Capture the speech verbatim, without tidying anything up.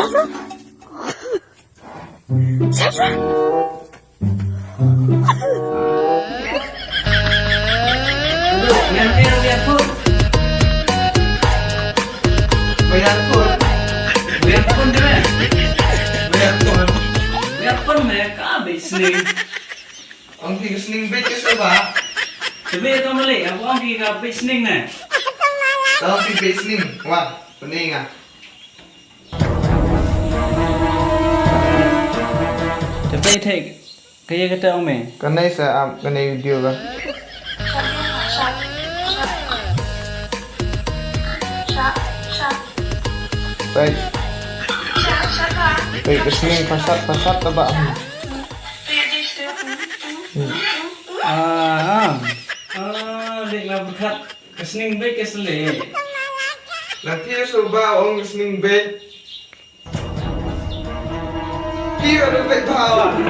Biar pun. Biar pun deh. Biar pun. Biar pun me ka beit sning. Ong phi ka sning beit ka seh ba. Te beit ka mali, ong phi ka beit sning ne. Ong phi beit sning. Wah, pening ah. Te peit thik, kaei kata ong me? Kane sa ap, kane video ka. Peit. Peit, ka sning pha sat, pha sat ta ba. Ah, ah. Ah, dik la berkat. Ka sning beit ka seh le. La phi shu ba ong ka sning beit. Phi ka dei beit ba.